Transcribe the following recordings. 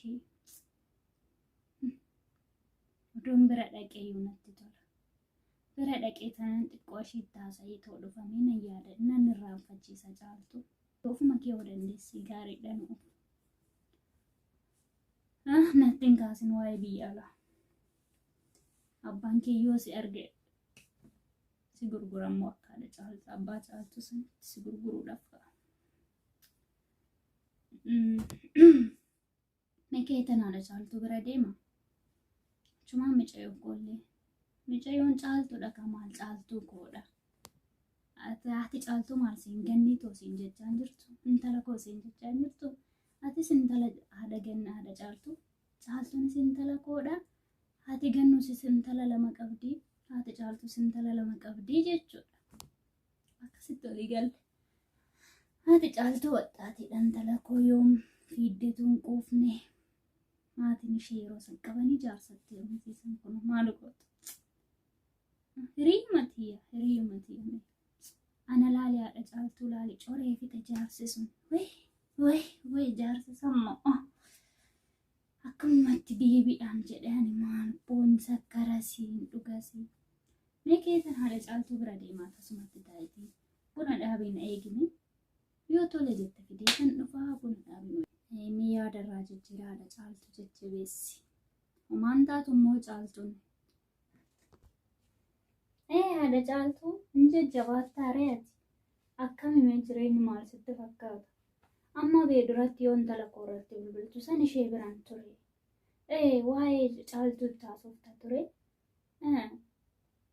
ishee. Odoon bira dhaqee iyyuu natti tola. Bira dhaqee tanan xiqqoo isheetti haasa'ee too dhufamee nan yaada nan irraanfachiisa caaltu. Ofuma kee yoo dandeesse gaariidha nu. Natti hin kaasin waa'ee biyya alaa. Abbaan kee yoo si arge si gurgurammoo akka haadha caaltu abbaa caaltu sanitti si gurguruudhaaf ka'a. Mee tan haadha caaltuu bira deema. Achumaan micayyoo koollee. Micayyoon caaltuudha ka maal caaltuu koodha. Haati caaltuu maal siin gannii too siin jechaa hin jirtu. Intala koo siin jechaa hin jirtu. Atis intala haadha ganna haadha caaltuu. Caaltuunis intala koodha. Haati gannuusis intala lama qabdi. Haati caaltuus intala lama qabdi jechuudha. Akkasitti walii galle. Haati caaltuu waxxaatiidha intala koo yoom fiiddetu hin quufne. Maatiin ishee yeroo san qabanii jaarsatti heerumsiisan kun maal gootu? Hiriyyuma tiyya, hiriyyuma tiyya. Ana laali haadha caaltuu laali coree fixe jaarsi sun. Wee, wee, wee jaarsi sammoo. Akkamumatti deebi'aan jedhe ani maal boonsa karasiin dhugasii. Mee keessan haadha caaltuu bira deemaa akkasumatti taa'itii buna dhaabiin eegine yoo tole jette fidee kan dhufaa buna dhaabiin. Mee yaada irraa jijjiira haadha caaltuu jajjabeessi. Homaan taatu immoo caaltuun. Ee haadha caaltuu hin jajjabaattaa ree ati. Akkami mee jireenyi maal sitti fakkaata? Amma bee duratti yoo intala koo irratti bilbiltu san ishee biraan ture. Ee waa'ee caaltuutti haasofta ture.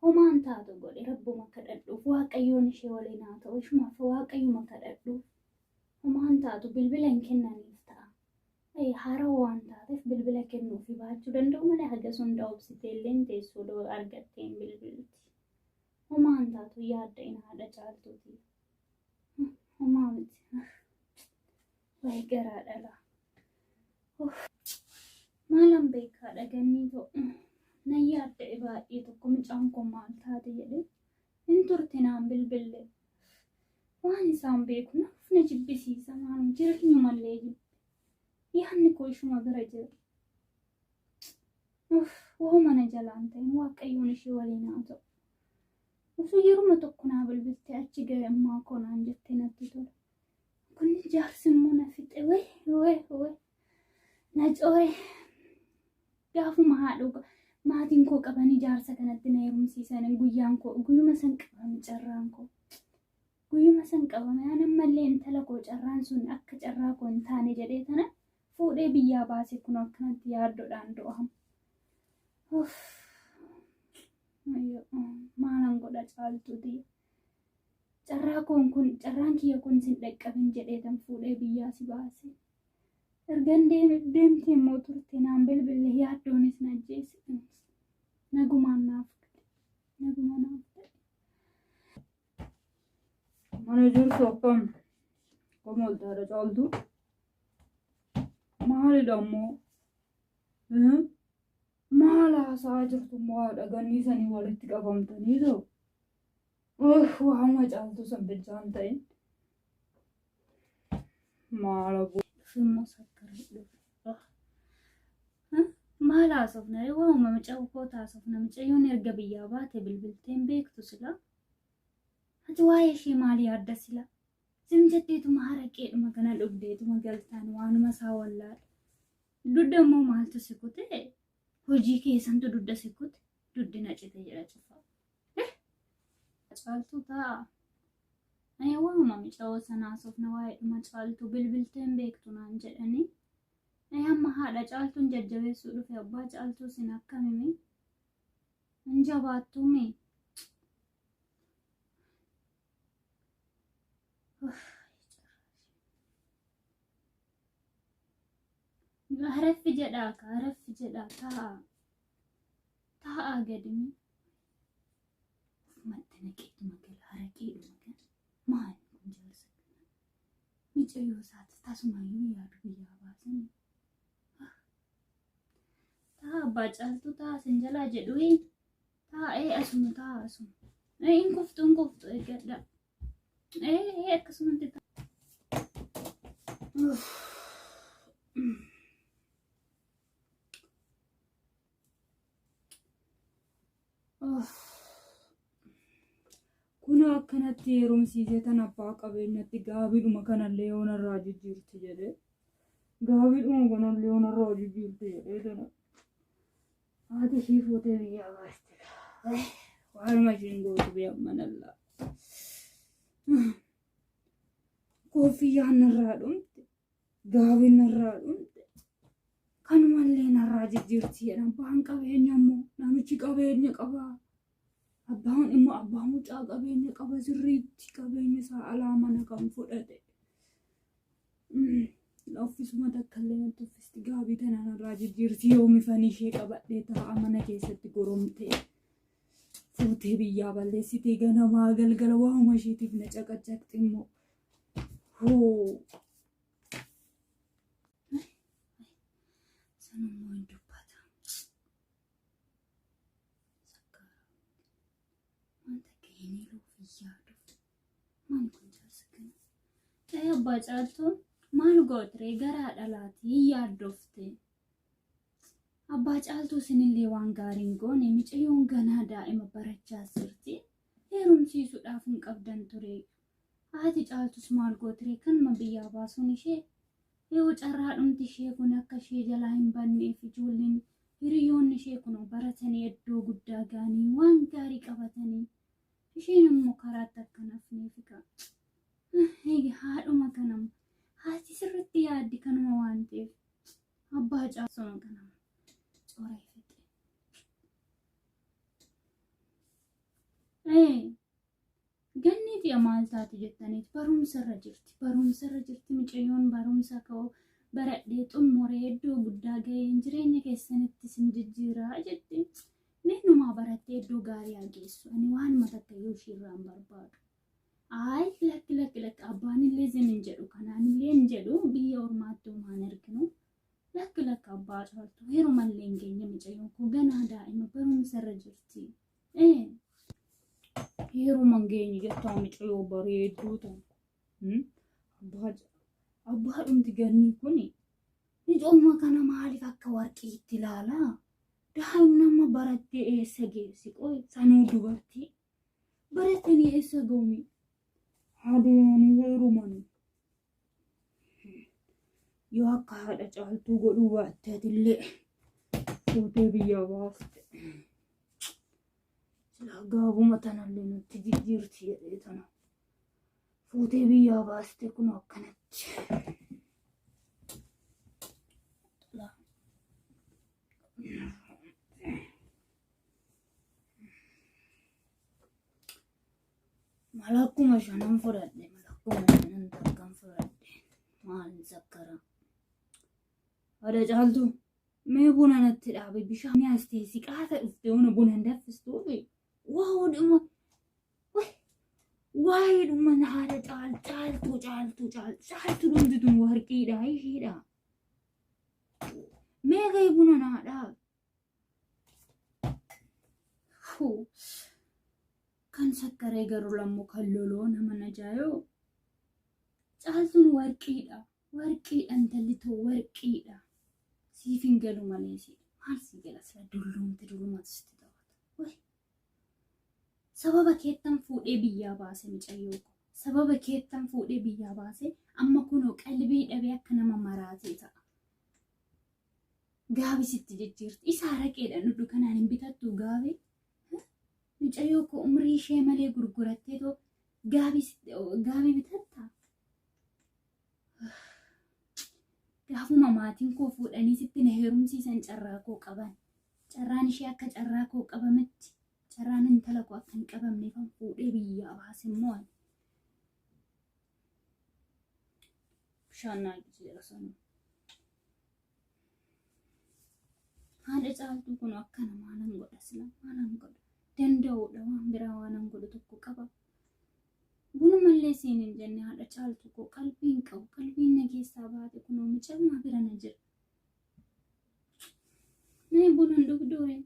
Homaan taatu godhe rabbuma kadhadhuuf waaqayyoon ishee waliin haa ta'u ishumaaf waaqayyuma kadhadhuuf homaan taatu bilbila hin kennaniif ta'a. Haarawaa waan taateef bilbila kennuufi baachuu danda'u malee hagas hunda obsitee illee hin teessu odoo argattee hin bilbilti. Homaan taatu yaadda'in haadha caaltuuti. Homaa miti. Wayi garaa dhalaa. Maalan beekaa dhagannii ta'u. Nan yaadda'e baay'ee tokko mucaan koo maal taate jedhee hin turte naan bilbille. Waan isaan beeku naaf na jibbisiisa maalum jireenyumallee jibbe. Yaadni koo ishuma bira jira. Uff, waanuma na jalaan ta'in waaqayyoon ishee waliin haa ta'u. Osoo yeruma tokko naa bilbiltee achi ga'e ammaa koo naan jettee natti tola. Kun jaarsi immoo na fixe wee wee wee na coore. Gaafuma haadha maatiin koo qabanii jaarsa kanatti na heerumsiisan guyyaan koo guyyuma san qabame carraan koo. Guyyuma san qabame an ammallee intala koo carraan sun akka carraa koo hin taane jedhee tana fuudhee biyyaa baase kun akkanatti yaaddoodhaan du'amu. Uff. Maalan godha caaltuuti. Carraa koon kun carraan kiyya kun sin dhaqqabin jedhee tan fuudhee biyyaa si baase. Ergan deemtee immoo turte naan bilbille yaaddoonis na ajjeese. Nagumaan naaf gale. Naguma naaf ta'e. Mana jirtu akkam? Akkam oolta haadha caaltuu? Maalidha immoo? Maal haasa'aa jirtu immoo haadha gannii sanii walitti qabamtanii ta'u? Waanuma caaltuu san bilchaan ta'in. Maal aboo. Dhufimmoo sakkaree dhufe. Maal haasofna ree waanuma mucaa koo taasofna mucayyoon erga biyyaa baate bilbilteen beektu sila. Ati waa'ee ishee maal yaadda sila? Sim jetteetuma haraqeedhuma kana dhugdeetuma galtaan waanuma isaa wallaale. Dudda immoo maaltu si kute? Hojii keessantu dudda si kute? Duddi na cite jedha cufaa. Caaltuu ta'a. Ani waanuma mucayoo sana haasofna waa'eedhuma caaltuu bilbilteen beektu naan jedhanii. Amma haadha caaltuun jajjabeessuu dhufe abbaa caaltuu sin akkamimi? Hin jabaattuumi? Haraffi jedhaa ka haraffi jedhaa taa'aa taa'aa gadimi. Ufumatti naqeetuma gala haraqeedhuma gala maal kun jaarsa kana micayyoo isaati tasumayyuu yaadu biyyaa baasanii. Taa abbaa caaltuu taa sin jalaa jedhuyi taa ee asuma taa asuma. Ee hin kuftu hin kuftu eeggadha. Ee ee akkasumatti taa. Uff. Kun akkanatti heerumsiisee tan abbaa qabeenyatti gaabiidhuma kanallee yoo narraa jijjiirti jedhee. Gaabiidhuma kanallee yoo narraa jijjiirti jedhee tana. Haati ishii fuutee biyyaa baaste. Waanuma ishiin gootu biyya manallaa. Koofiyyaan narraa dhumte. Gaabiin narraa dhumte. Kanumallee narraa jijjiirti jedhan. Abbaan qabeenya immoo namichi qabeenya qaba. Abbaan immoo abbaa mucaa qabeenya qaba sirriitti qabeenya isaa alaa mana kan fudhate. Uffisuma takka illee natti uffisti gaabii tana narraa jijjiirti yoomifan ishee qabadhee taa'a mana keessatti goromtee fuutee biyyaa balleessitee ganamaa galgala waanuma isheetiif na caqacaqxi immoo. Hoo. Sanummoo hin dubbata. Sakkaara. Wanta gaheen luuf yaadu. Maal kun jaarsa kana? Ta'ee abbaa caaltuun maal gootiree garaa dhalaatii hin yaaddofte. Abbaa caaltuu isinillee waan gaarii hin goone micayyoon ganaa daa'ima barachaa jirti. Heerumsiisuudhaaf hin qabdan ture. Haati caaltus maal gootiree kanuma biyyaa baasuun ishee yoo carraa dhumti ishee kun akka ishee jalaa hin banneef ijoolleen hiriyoonni ishee kun baratanii iddoo guddaa ga'anii waan gaarii qabatanii isheen immoo karaatti akka hin hafneef egaa. Haadhuma kanama haati sirriitti yaaddi kanuma waan ta'eef abbaa caalsuma kanama coree fixe. Ganniiti maal taate jettaniit barumsarra jirti. Barumsarra jirti mucayyoon barumsa koo baradhee xumuree iddoo guddaa ga'een jireenya keessanitti isin jijjiiraa jetti. Mee numaa barattee iddoo gaarii haa geessu. Ani waanuma takka iyyuu ishiirraa hin barbaadu. Ayi lakki lakki lakki abbaan illee zim hin jedhu kanaan illee hin jedhu biyya ormaatti homaan arginu. Lakki lakki abbaa caaltu heerumallee hin geenye mucayyoon koo ganaa daa'ima barumsarra jirti. Ee. Heeruma hin geenye jettaa mucayyoo bareedduu tana. Abbaa abbaa dhumti gannii kuni Micooma kana maaliif akka warqiitti ilaalaa? Daa'imni amma barattee eessa geessi? Qoy sanuu dubartii baratanii eessa ga'u? Adeemanii heerumanii. Yoo akka haadha caaltuu godhuu baatte atillee fuutee biyyaa baafte. Silaa gaabuma tanallee nutti jijjiirti jedhee tana. Fuutee biyyaa baaste kun akkanatti. Malakkuma shanan fudhadhe malakkuma shanan takkan fudhadhe maal zakkara. Haadha caaltuu mee buna natti dhaabe bishaan as teessi qaata dhufte ona buna hin danfistuufi waa dhuma waa'ee dhuma haadha caal caaltuu caaltuu caaltuu caaltuu dhumti tun warqiidha ishiidha. Mee gahee buna naa dhaabe. Kan sakkaree garuu lammoo kan loloo nama najaayoo. Caaltuun warqiidha. Warqiidha intalli too warqiidha. Siif hin galu malee si maal si gala sila dulluumte dullumatu sitti taphata. Sababa keettan fuudhee biyyaa baase mucayyoo koo. Sababa keettan fuudhee biyyaa baase amma kunoo qalbii dhabee akka nama maraatee ta'a. Gaabii sitti jijjiirti. Isa araqeedhaan dhugdu kanaan hin bitattu gaabii. Mucayyoo koo umrii ishee malee gurgurattee too gaabii bitatta. Gaafuma maatiin koo fuudhanii sitti na heerumsiisan carraa koo qaban. Carraan ishee akka carraa koo qabametti carraan intala koo akka hin qabamneefan fuudhee biyyaa baase immoo ani. Bishaan naa jira sanuu. Haadha caaltuu kun akkana maalan godha sila maalan godha danda'uudha waan biraa waanan godhu tokko qaba. Bunumallee siin hin jenne haadha caaltuu koo qalbiin qabu qalbiin na keessaa baate kunoo mucammaa bira na jira. Mee buna hin dhugduu ree?